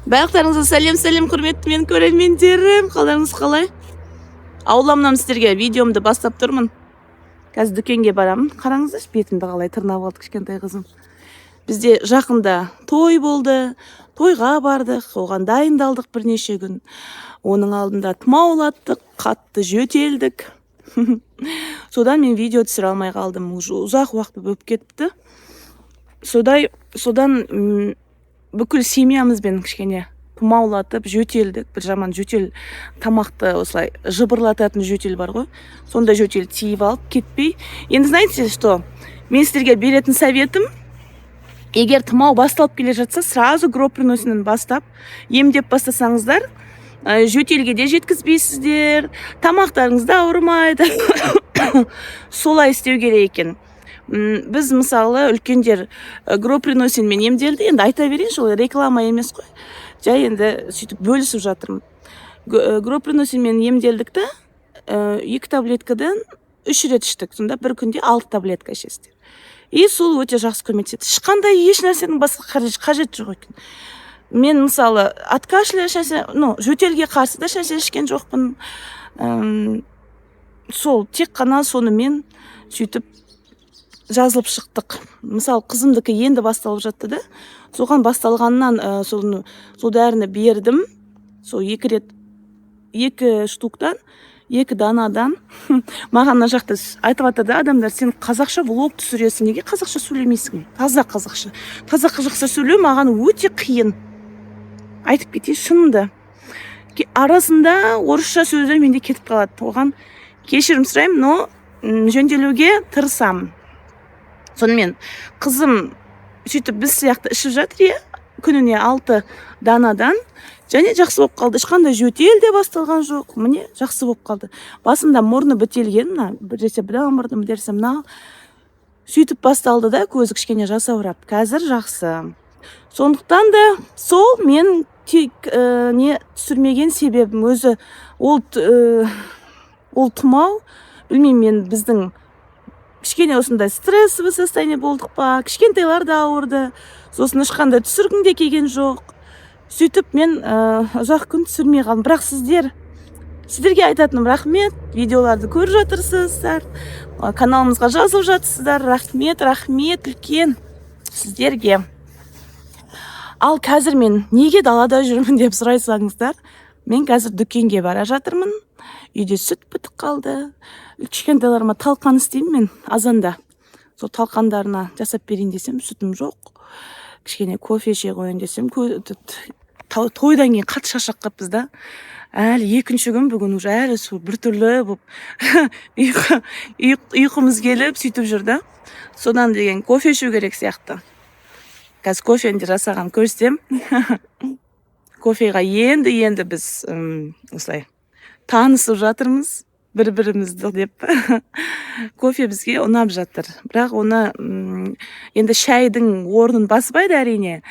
Барлықтарыңызға сәлем, сәлем, құрметті менің көрермендерім! Қалдарыңыз қалай? Ауламнан сіздерге видеомды бастап тұрмын. Қазір дүкенге барамын. Қараңыздаршы, бетімді қалай тырнап алды кішкентай қызым. Бізде жақында той болды, тойға бардық, оған дайындалдық бірнеше күн. Оның алдында тұмаулаттық, қатты жөтелдік. Содан мен видео түсіре алмай қалдым. Уже ұзақ уақыт болып кетіпті. Содан бүкіл семьямызбен кішкене тұмаулатып жөтелдік. Бір жаман жөтел, тамақты осылай жыбырлататын жөтел бар ғой, сондай жөтел тиіп алып, кетпей. Енді знаете что, мен сіздерге беретін советім: егер тұмау басталып келе жатса, сразу Гроприносиннен бастап емдеп бастасаңыздар, жөтелге де жеткізбейсіздер, тамақтарыңыз да ауырмайды. Солай істеу керек екен. Біз, мысалы, үлкендер Гроприносинмен емделді. Енді айта берейінші, ол реклама емес қой, жай енді сөйтіп бөлісіп жатырмын. Гроприносинмен емделдік та, екі таблеткадан үш рет іштік. Сонда бір күнде алты таблетка ішесіздер. И сол өте жақсы көмектеседі. Ешқандай еш нәрсенің басқа қажеті жоқ екен. Мен, мысалы, от кашля ешнәрсе, ну, жөтелге қарсы да ешнәрсе ішкен жоқпын. Сол тек қана сонымен сөйтіп жазылып шықтық. Мысалы, қызымдікі енді басталып жатты да, соған басталғаннан соны, сол дәріні бердім. Сол екі рет, екі штуктан, екі данадан. Маған мына жақта айтып жатыр да адамдар: «Сен қазақша влог түсіресің, неге қазақша сөйлемейсің?» Таза қазақша, таза қазақша сөйлеу маған өте қиын, айтып кетейін шынымды. Арасында орысша сөздер менде кетіп қалады, оған кешірім сұраймын, но жөнделуге тырысамын. Сонымен, қызым сөйтіп біз сияқты ішіп жатыр, иә, күніне алты данадан, және жақсы болып қалды. Ешқандай жөтел де басталған жоқ, міне, жақсы болып қалды. Басында мұрны бітелген, мына біресе мына мұрны, біресе мына, сөйтіп басталды да, көзі кішкене жасаурап. Қазір жақсы. Сондықтан да сол мен тек не түсірмеген себебім өзі ол тұмау, білмеймін, мен біздің кішкене осындай стрессовый состояние болдық па, кішкентайлар да ауырды, сосын ешқандай түсіргім де келген жоқ. Сөйтіп мен ұзақ күн түсірмей қалдым. Бірақ сіздерге айтатыным: рахмет, видеоларды көріп жатырсыздар, каналымызға жазылып жатырсыздар. Рахмет, рахмет үлкен сіздерге. Ал қазір мен неге далада жүрмін деп сұрайсаңыздар, мен қазір дүкенге бара жатырмын. Үйде сүт бітіп қалды. Кішкентайларыма талқан істеймін мен азанда, сол талқандарына жасап берейін десем, сүтім жоқ. Кішкене кофе іше қояйын десем, тойдан кейін қатты шаршап қалыппыз да. Әлі екінші күн бүгін, уже әлі сол біртүрлі болып, ұйқымыз келіп, сөйтіп жүр да. Содан деген кофе ішу керек сияқты. Қазір кофені де жасаған көрсетемін. Кофеға енді енді біз осылай танысып жатырмыз бір бірімізді деп. Кофе бізге ұнап жатыр, бірақ оны енді шайдың орнын баспайды, әрине.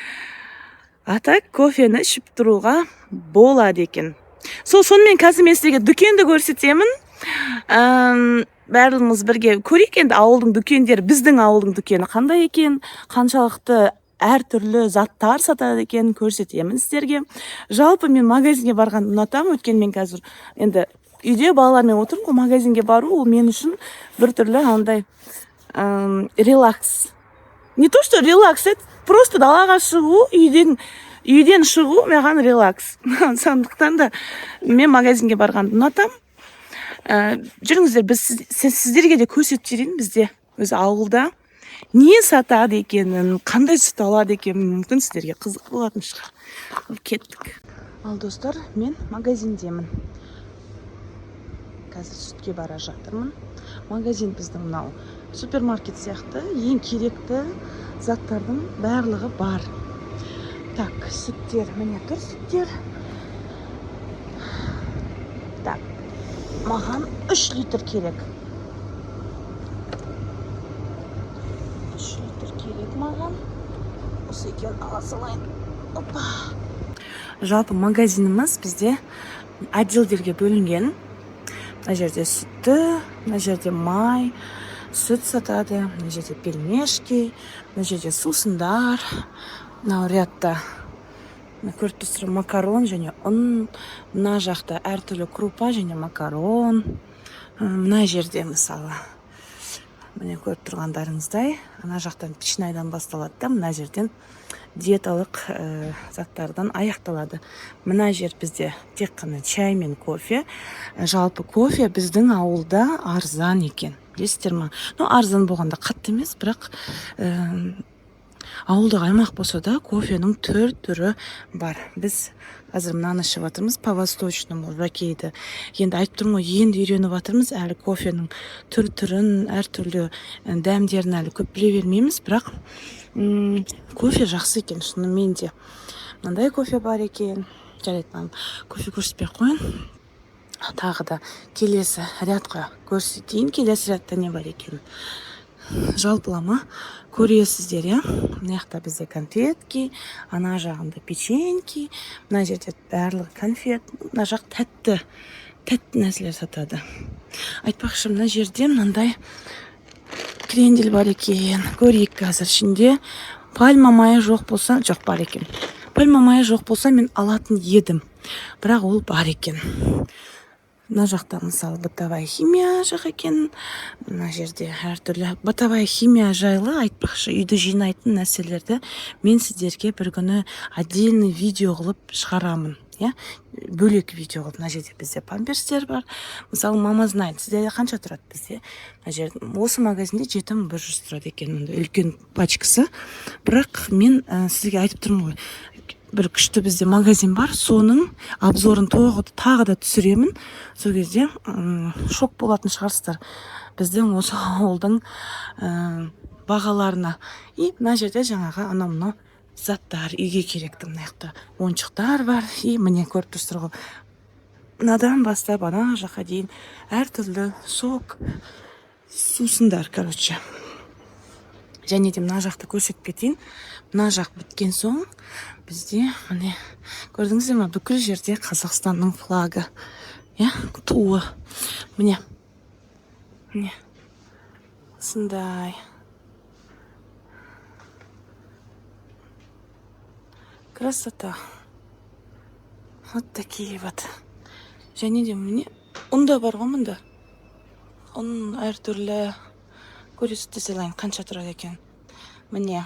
А так кофені ішіп тұруға болады екен. Сол, сонымен, қазір мен сіздерге дүкенді көрсетемін. Барлығымыз бірге көрейік енді, ауылдың дүкендері, біздің ауылдың дүкені қандай екен, қаншалықты әртүрлі заттар сатады екен, көрсетемін сіздерге. Жалпы мен магазинге барғанды ұнатамын, өйткені мен қазір енді үйде балалармен отырмын ғой. Магазинге бару ол мен үшін біртүрлі андай релакс, не то что релакс, это просто далаға шығу, үйден шығу маған релакс. Сондықтан да мен магазинге барғанды ұнатамын. Жүріңіздер, біз сіздерге де көрсетіп жіберейін, бізде өзі ауылда не сатады екенін, қандай сүт алады екенін. Мүмкін, сіздерге қызық болатын шығар. Ал, кеттік. Ал, достар, мен магазиндемін, қазір сүтке бара жатырмын. Магазин біздің мынау супермаркет сияқты, ең керекті заттардың барлығы бар. Так, сүттер міне тұр, сүттер. Так, маған 3 литр керек, 3 литр керек маған. Осы екеуін ала салайын. Опа. Жалпы магазиніміз бізде отделдерге бөлінген. Мына жерде сүтті, мына жерде май, сүт сатады, мына жерде пельмешки, мына жерде сусындар, мынау рядта Мына көріп тұрсыздар, макарон және ұн. Мына жақта әртүрлі крупа және макарон. Мына жерде, мысалы, міне, көріп тұрғандарыңыздай, ана жақтан печнайдан басталады да, мына жерден диеталық заттардан аяқталады. Мына жер бізде тек қана чай мен кофе. Жалпы кофе біздің ауылда арзан екен, білесіздер ма? Ну, арзан болғанда қатты емес, бірақ ауылдық аймақ болса да, кофенің түр түрі бар. Біз қазір мынаны ішіп жатырмыз, по восточному жокейді. Енді айтып тұрмын ғой, енді үйреніп жатырмыз әлі. Кофенің түр түрін, әртүрлі дәмдерін әлі көп біле бермейміз, бірақ кофе жақсы екен шынымен де. Мынандай кофе бар екен. Жарайды, маған кофе көрсетпей ақ қояйын. Тағы да келесі рядқа көрсетейін, келесі рядта не бар екенін жалпылама көресіздер, иә. Мына жақта бізде конфетки, ана жағында печеньки, мына жерде барлығы конфет, мына жақ тәтті тәтті нәрселер сатады. Айтпақшы, мына жерде мынандай крендель бар екен, көрейік қазір. Ішінде пальма майы жоқ болса, жоқ, бар екен. Пальма майы жоқ болса, мен алатын едім, бірақ ол бар екен. Мына жақта, мысалы, бытовая химия жақ екен. Мына жерде әртүрлі бытовая химия жайлы, айтпақшы, үйді жинайтын нәрселерді мен сіздерге бір күні отдельный видео қылып шығарамын, иә, бөлек видео қылып. Мына жерде бізде памперстер бар. Мысалы, мама знает, сіздерде қанша тұрады? Бізде мына жерде, осы магазинде 7100 тұрады екен мындай үлкен пачкасы. Бірақ мен сізге айтып тұрмын ғой, бір күшті бізде магазин бар, соның обзорын тағы да түсіремін. Сол кезде шок болатын шығарсыздар біздің осы ауылдың бағаларына. И мына жерде жаңағы анау мынау заттар, үйге керекті. Мына жақта ойыншықтар бар. И міне, көріп тұрсыздар ғой, мынадан бастап ана жаққа дейін әртүрлі сок, сусындар, короче. Және де мына жақты көрсетіп кетейін. Мына жақ біткен соң бізде, міне, көрдіңіздер ма, бүкіл жерде Қазақстанның флагы, иә, туы. Міне, міне, осындай красота. Вот такие вот. Және де, міне, ұн да бар ғой мында, ұн әртүрлі. Көрсете салайын, қанша тұрады екен. Міне,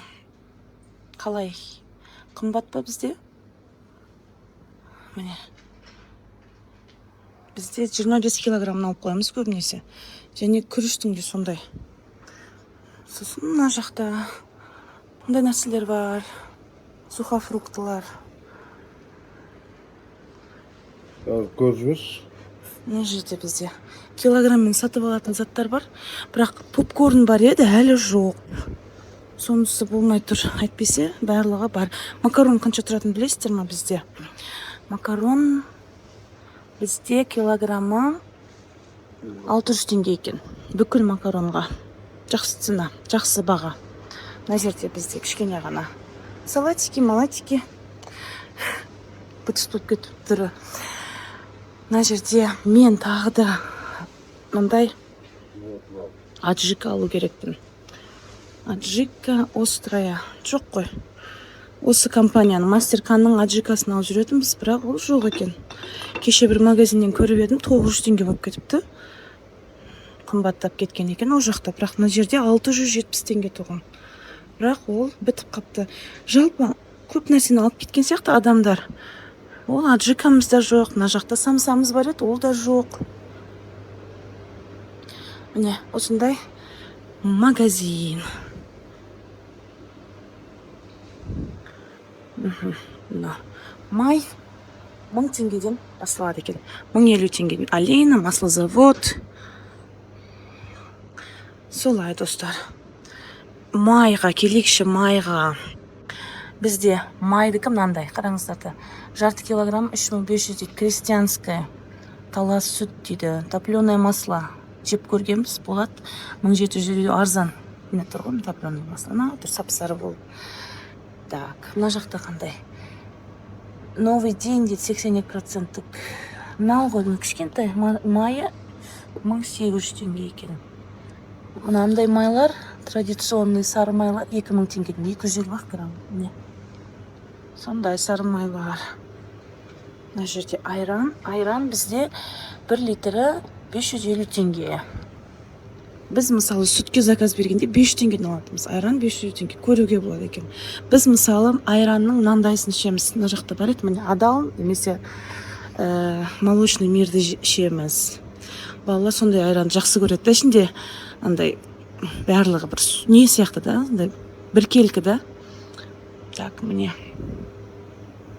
қалай, қымбат па бізде? Міне, бізде 25 килограммын алып қоямыз көбінесе. Және күріштің де сондай. Сосын мына жақта мындай нәрселер бар, сухофруктылар. Көріп жіберші. Мына жерде бізде килограмммен сатып алатын заттар бар, бірақ попкорн бар еді, әлі жоқ, сонысы болмай тұр. Әйтпесе барлығы бар. Макарон қанша тұратынын білесіздер ма? Бізде макарон, бізде килограммы 600 теңге екен бүкіл макаронға. Жақсы цена, жақсы баға. Мына жерде бізде кішкене ғана салатики малатики быт болып кетіп тұр. Мына жерде мен тағы да мындай аджика алу керекпін. Аджика острая жоқ қой. Осы компанияның, Мастерканның аджикасын алып жүретінбіз, бірақ ол жоқ екен. Кеше бір магазиннен көріп едім, 900 теңге болып кетіпті, қымбаттап кеткен екен ол жақта. Бірақ мына жерде 670 теңге тұғын, бірақ ол бітіп қапты. Жалпы көп нәрсені алып кеткен сияқты адамдар. Ол аджикамыз да жоқ. Мына жақта самсамыз бар еді, ол да жоқ. Міне, осындай магазин. Мына май 1000 теңгеден басталады екен, 1050 теңгеден. Алина, маслозавод. Солай, достар. Майға келейікші. Майға бізде, майдікі мынандай, қараңыздар, жарты килограмм 3500 дейді. Крестьянская, Талас сүт дейді, топленое масло жеп көргенбіз, болады, 1750, арзан. Міне, тұр ғой топленое масло, ана тұр сап сары болып. Так, мына жақта қандай? Новый день дейді, 82 проценттік. Мынау ғой, кішкентай майы 1800 теңге екен. Мынандай майлар, традиционный сары майлар 2000 теңгеден, 250 ақ грамм. Міне. Сондай сары майлар. Мына жерде айран. Айран бізде 1 литрі 550 теңге. Біз, мысалы, сүтке заказ бергенде 500 теңгеден алатынбыз. Айран 500 теңге, көруге болады екен. Біз, мысалы, айранның мынандайсын ішеміз. Мына жақта бар еді, міне, «Адал» немесе «Молочный мир» ді ішеміз. Балалар сондай айранды жақсы көреді да. Ішінде андай барлығы бір не сияқты да, андай біркелкі да. Так, міне,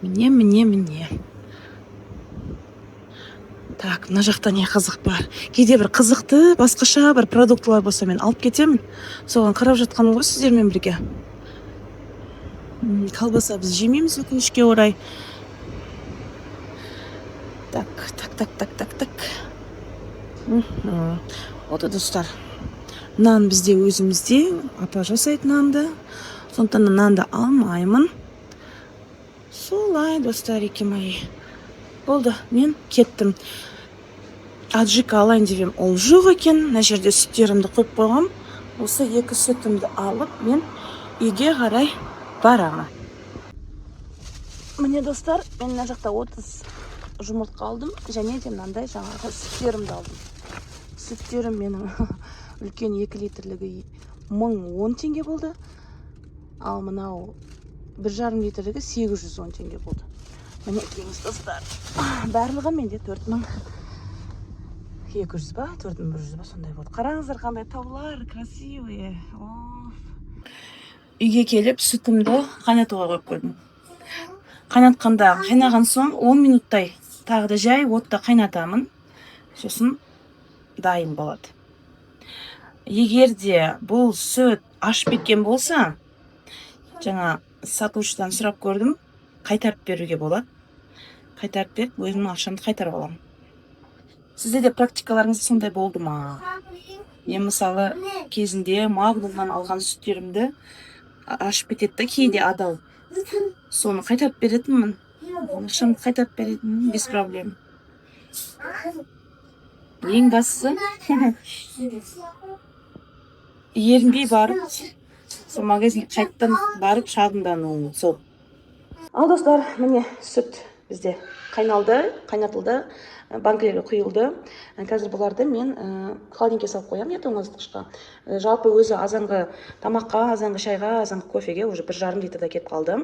міне, міне, міне. Так, мына жақта не қызық бар? Кейде бір қызықты басқаша бір продуктылар болса, мен алып кетемін. Соған қарап жатқаным ғой сіздермен бірге. Колбаса біз жемейміз, өкінішке орай. Так, так, так, так, так, так. Вот, достар, нан бізде өзімізде, апа жасайды нанды, сондықтан да нанды алмаймын. Солай, достарики мои. Болды, мен кеттім. Аджика алайын деп едім, ол жоқ екен. Мына жерде сүттерімді қойып қойғам. Осы екі сүтімді алып, мен үйге қарай барамын. Міне, достар, мен мына жақта 30 жұмыртқа алдым және де мынандай жаңағы сүттерімді алдым. Сүттерім менің үлкен 2 литрлігі 1010 теңге болды, ал мынау 1,5 литрлігі 810 теңге болды. Мінекейіңіз, достар, барлығы менде 4200 ба, 4100 ба, сондай болды. Қараңыздар, қандай таулар красивые. Оф. Үйге келіп, сүтімді қайнатуға қойып қойдым. Қайнатқанда, қайнаған соң 10 минуттай тағы да жай отта қайнатамын, сосын дайын болады. Егер де бұл сүт ашып кеткен болса, жаңа сатушыдан сұрап көрдім, қайтарып беруге болады. Қайтарып беріп, өзімнің ақшамды қайтарып аламын. Сізде де практикаларыңыз сондай болды ма? Мен, мысалы, кезінде «Магнумнан» алған сүттерімді ашып кетеді да кейде «Адал», соны қайтарып беретінмін, ақшамды қайтарып беретінмін без проблем. Ең бастысы, ерінбей барып, сол магазинге қайтадан барып шағымдану сол. Ал, достар, міне, сүт бізде қайналды, қайнатылды, банкілерге құйылды. Қазір бұларды мен холодильникке салып қоямын, иә, тоңазытқышқа. Жалпы өзі азанғы тамаққа, азанғы шайға, азанғы кофеге уже 1,5 литрда кетіп қалды.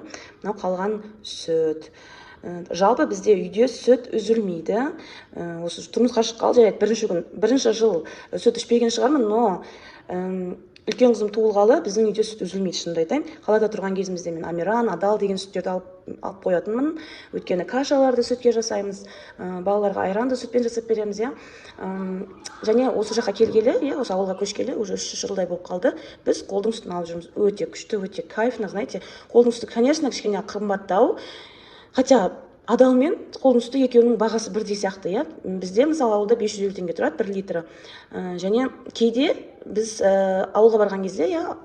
Мынау қалған сүт. Жалпы бізде үйде сүт үзілмейді. Осы тұрмысқа шыққалы, жарайды, бірінші күн, бірінші жыл сүт ішпеген шығармын, но үлкен қызым туылғалы біздің үйде сүт үзілмейді, шынымды айтайын. Қалада тұрған кезімізде мен «Амиран», «Адал» деген сүттерді алып қоятынмын, өйткені кашаларды сүтке жасаймыз, балаларға айранды сүтпен жасап береміз, иә. Және осы жаққа келгелі, иә, осы ауылға көшкелі уже 3 жылдай болып қалды, біз қолдың сүтін алып жүрміз. Өте күшті, өте кайфно, знаете. Қолдың сүті, конечно, кішкене қымбаттау, хотя «Адал» мен қолдың сүті екеуінің бағасы бірдей сияқты, иә. Бізде, мысалы, ауылда 550 теңге тұрады 1 литрі. Және кейде біз ауылға барған кезде, иә,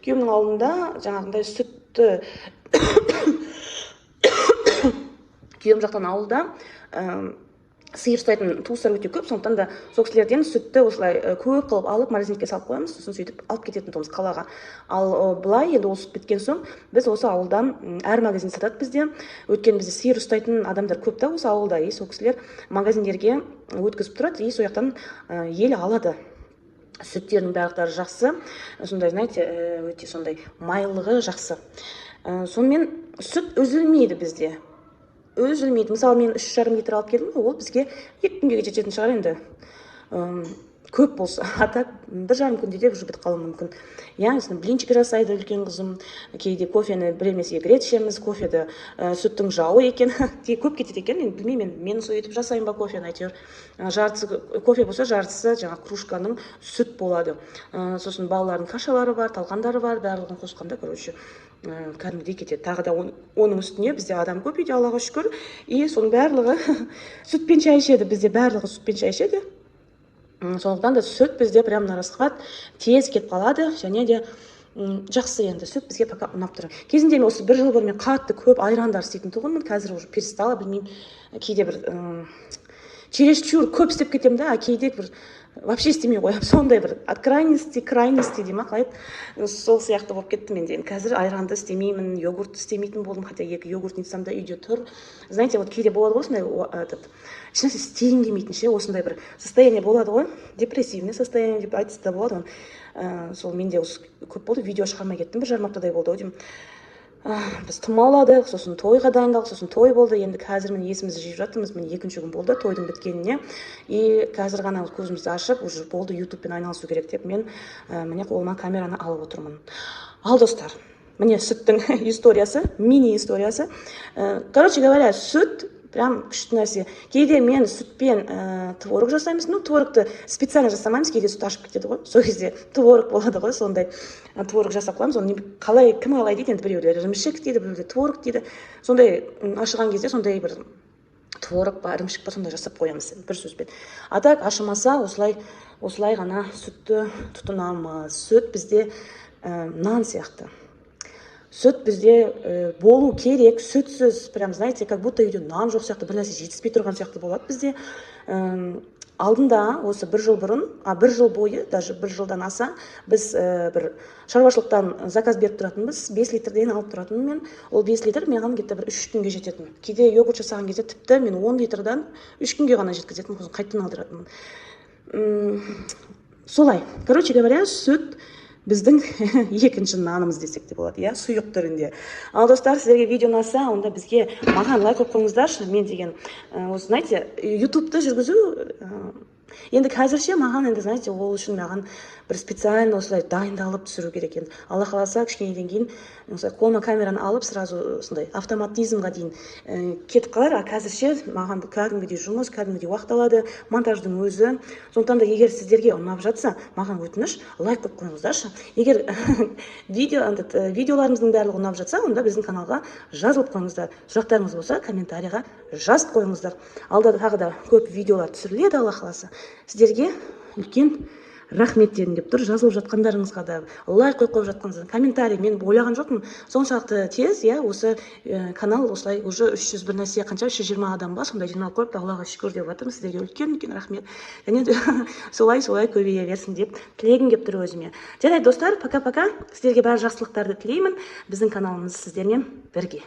күйеуімнің ауылында жаңағындай сүтті, күйеуім жақтан ауылда сиыр ұстайтын туыстар өте көп, сондықтан да сол кісілерден сүтті осылай көп қылып алып, морозильникке салып қоямыз, сосын сөйтіп алып кететін тұғынбыз қалаға. Ал былай енді ол сүт біткен соң, біз осы ауылдан, әр магазин сатады бізде, өйткені бізде сиыр ұстайтын адамдар көп та осы ауылда, и сол кісілер магазиндерге өткізіп тұрады, и сол жақтан ел алады. Сүттерінің барлықтары жақсы, сондай, знаете, өте сондай майлығы жақсы. Сонымен сүт үзілмейді бізде, үзілмейді. Мысалы, мен 3,5 литр алып келдім ғой, ол бізге 2 күнге жететін шығар енді, көп болса. А так 1,5 күнде де уже бітіп қалуы мүмкін, иә. Сосын блинчик жасайды үлкен қызым кейде, кофені бір емес, екі рет ішеміз кофеді. Сүттің жауы екен, көп кетеді екен енді, білмеймін мен сөйтіп жасаймын ба кофені, әйтеуір жартысы кофе болса, жартысы жаңағы кружканың сүт болады. Сосын балалардың кашалары бар, талқандары бар, барлығын қосқанда, короче, кәдімгідей кетеді. Тағы да оның үстіне бізде адам көп үйде, Аллаға шүкір, и соның барлығы сүтпен шай ішеді. Бізде барлығы сүтпен шай ішеді. Сондықтан да сүт бізде прям на расхват, тез кетіп қалады. Және де жақсы енді, сүт бізге пока ұнап тұр. Кезінде мен осы бір жыл бұрын мен қатты көп айрандар істейтін тұғынмын, қазір уже перестала, білмеймін, кейде бір Чересчур көп істеп кетемін да, а кейде бір вообще істемей қоямын. Сондай бір от крайности крайности дей ма, қалай еді, сол сияқты болып кетті менде. Енді қазір айранды істемеймін, йогуртты істемейтін болдым, хотя екі йогуртницам да үйде тұр. Знаете, вот кейде болады ғой осындай, этот, ешнәрсе істегім келмейтін ше, осындай бір состояние болады ғой, депрессивный состояние деп айтса да болады оны. Сол менде осы көп болды, видео шығармай кеттім, 1,5 аптадай болды ау деймін. Біз тұмауладық, сосын тойға дайындалдық, сосын той болды. Енді қазір, міне, есімізді жиып жатырмыз. Міне, екінші күн болды тойдың біткеніне, и қазір ғана көзімізді ашып, уже болды, ютубпен айналысу керек деп мен, міне, қолыма камераны алып отырмын. Ал, достар, міне, сүттің историясы, мини историясы. Короче говоря, сүт прям күшті нәрсе. Кейде мен сүтпен творог жасаймыз. Ну, творогты специально жасамаймыз, кейде сүт ашып кетеді ғой, сол кезде творог болады ғой. Сондай творог жасап қоямыз. Оны қалай, кім қалай дейді енді, біреулер ірімшік дейді, біреулер творог дейді. Сондай ашыған кезде сондай бір творог па, ірімшік па, сондай жасап қоямыз бір сөзбен. А так ашымаса, осылай, осылай ғана сүтті тұтынамыз. Сүт бізде нан сияқты, сүт бізде болу керек. Сүтсіз прям, знаете, как будто үйде нан жоқ сияқты, бір нәрсе жетіспей тұрған сияқты болады бізде. Алдында осы бір жыл бұрын, а бір жыл бойы, даже бір жылдан аса біз бір шаруашылықтан заказ беріп тұратынбыз, 5 литрден алып тұратынмын мен. Ол 5 литр маған где то бір 3 күнге жететін. Кейде йогурт жасаған кезде тіпті мен 10 литрдан 3 күнге ғана жеткізетінмін, сосын қайтадан алдыратынмын. Солай, короче говоря, сүт біздің екінші нанымыз десек те болады, иә, сұйық түрінде. Ал, достар, сіздерге видео ұнаса, онда бізге, маған лайк қойып қойыңыздаршы. Мен деген, осы, знаете, ютубты жүргізу, енді қазірше маған, енді, знаете, ол үшін маған бір специально осылай дайындалып түсіру керек. Енді Алла қаласа, кішкенеден кейін осылай қолыма камераны алып, сразу осындай автоматизмға дейін кетіп қалар. А қазірше маған бұл кәдімгідей жұмыс, кәдімгідей уақыт алады монтаждың өзі. Сондықтан да егер сіздерге ұнап жатса, маған өтініш, лайк қойып қойыңыздаршы. Егер видео, этот, видеоларымыздың барлығы ұнап жатса, онда біздің каналға жазылып қойыңыздар. Сұрақтарыңыз болса, комментарийға жазып қойыңыздар. Алда тағы да көп видеолар түсіріледі, Алла қаласа. Сіздерге үлкен рахмет дегім келіп тұр, жазылып жатқандарыңызға да, лайк қойып қойып жатқаныңызға, комментарий. Мен ойлаған жоқпын соншалықты тез, иә, осы канал осылай уже 300 бір нәрсе, қанша, 320 адам ба, сондай жиналып қойыпты. Аллаға шүкір деп жатырмын. Сіздерге үлкен үлкен рахмет және де солай, солай көбейе берсін деп тілегім келіп тұр өзіме. Жарайды, достар, пока, пока. Сіздерге бәрі жақсылықтарды тілеймін. Біздің каналымыз сіздермен бірге.